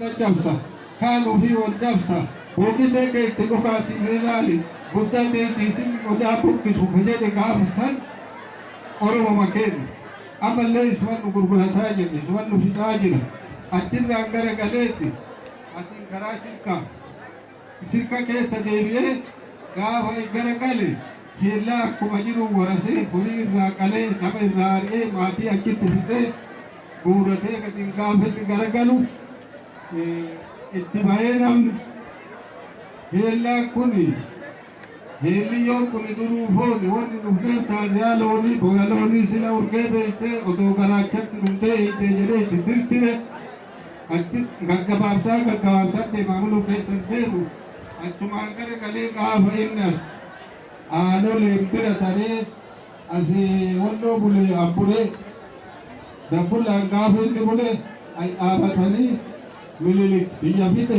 Cabsa kaan ofii wal cabsa booqitee kee itti dhukaasi mee laali guddaa teetii sin qodaa buqqisu ka jedhe gaafa san Oromoma keenna. Ammallee isuman nu gurgurataa jira, isuman nu fixaa jira. Achirraan gara galeeti asiin karaa sirkaa sirka keessa deebi'ee gaafa gara gale keellaa akkuma jiru warasee horii irraa qalee nama irraa ari'ee maatii achitti fixee guuratee gadi gaafa inni gara galu itti bahee namni keellaan kun heelliyyoon kun duruu fooni wanni dhufneef taaziyaa loonii boya loonii sila urgee beektee odoo garaachatti dhumtee hiitee jedhee itti tirtire achi gaggabaabsaa gaggabaabsaa deemaa muluu keessa hin deemu achumaan gara galee gaafa inni as aanoleen bira taree asii wannoo bulee abbulee dabbullaan gaafa inni bule dhaabatanii Minilik biyya fixe,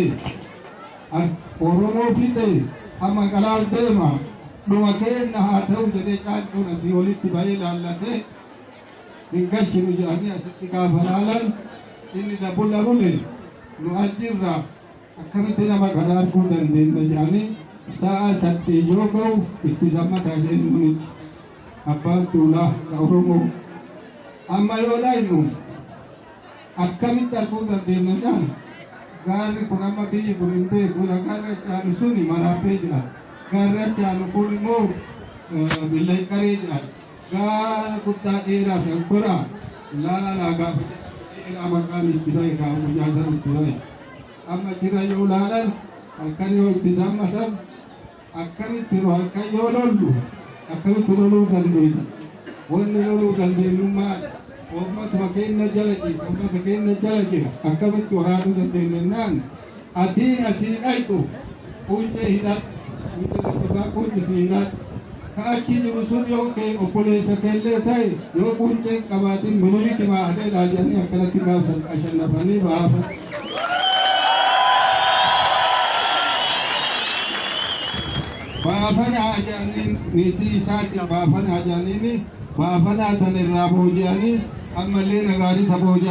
Oromoo fixe, amma qalaaf deema, dhuma keenna haa ta'u jedhee caaccuun asii olitti ba'ee laallatee hin galchinu jedhanii asitti gaafa laalan inni dabbulla bule nu as jirra akkamitti nama kana arguu dandeenya jedhanii sa'a 8 yoo ga'u itti zammataa isheen namichi abbaan tuulaa ka Oromoo amma yoo dhaynu akkamitti arguu dandeenya jedhan gaarri kun amma biyyi kun hin beeku gaarri achi aanu suni maraabbee jedhan gaarri achi aanu kun immoo billayqaree jedhan gaara guddaa dheeraa san koraa laalaa gaafa dheeraa maqaan itti ba'e gaafa guyyaa san itti ba'e amma jira yoo laalan halkan yoo itti zammatan akkamitti nu halkan yoo lollu akkamitti loluu dandeenya wanni loluu dandeenyummaa uummatuma keenya jala ciisa uummata keenya jala jira akkamitti waraanuu dandeenya jennaan atiin asii dhayxu quncee hidhadhu quncee qoqqobaa quncisi hidhadhu ka achi jiru sun yoo kee obboleessa keellee ta'e yoo quncee hin qabaatin Miniliki maa adeedhaa jedhanii akkanatti gaafsan ashannafanii baafan. Baafanaa jedhaniin niitii isaatiin baafanaa jedhaniin baafanaa tan irraa booji'anii ammallee nagaarita booji'anii.